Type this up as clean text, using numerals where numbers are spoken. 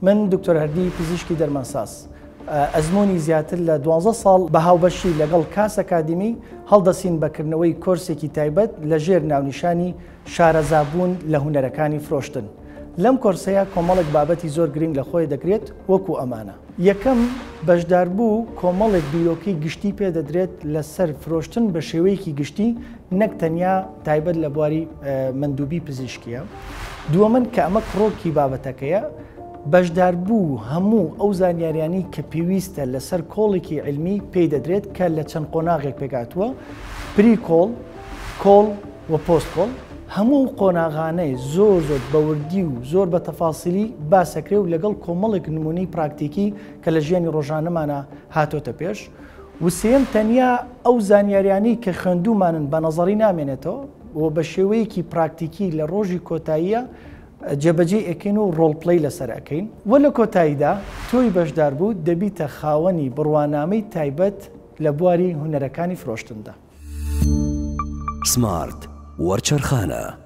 من دکتۆر هەردی پزیشکی دەرمانساز ئەزموونی زیاتر لە دوانزە ساڵ بە هاوبەشی لەگەڵ کاس ئەکادیمی هەڵدەسین بە کردنەوەی کۆرسێکی تایبەت لە ژێر ناونیشانی شارەزابوون لە هونەرەکانی فرۆشتن. لەم کۆرسەیا کۆمەڵێک بابەتی زۆر گرنگ لە خۆی دەگرێت وەکو ئەمانە. یەکەم، بەشداربوو کۆمەڵێک بیرۆکەی گشتی پێ دەدرێت لەسەر فرۆشتن بە شێوەیەکی گشتی نەک تەنیا تایبەت لە بواری مەندوبی پزیشکیە. دووەمن کە ئەمە کڕۆکی بابەتەکەیە، بەشداربوو هەموو ئەو زانیاریانەی کە پێویستە لەسەر کۆڵێکی عیلمی پێی دەدرێت کە لە چەند قۆناغێک پێکهاتووە، pre call، call و post call، هەموو ئەو قۆناغانەی زۆر زۆر بە وردی و زۆر بە تەفاسیلی باسەکرێ و لەگەڵ کۆمەڵێک نموونەی پراکتیکی کە لە ژیانی ڕۆژانەمانا هاتۆتە پێش و سێیەم تەنیا ئەو زانیاریانەی کە خوێندوومانن بە نەزەڕی نامێنێتەوە و بە شێوەیەکی پراکتیکی لە ڕۆژی کۆتاییە جێبەجێی ئەکەین و role play لەسەر ئەکەین و لە کۆتاییدا تۆی بەشداربوو دەبیتە خاوەنی بڕوانامەی تایبەت لە بواری هونەرەکانی فرۆشتندا. سمارت وەرچەرخانە.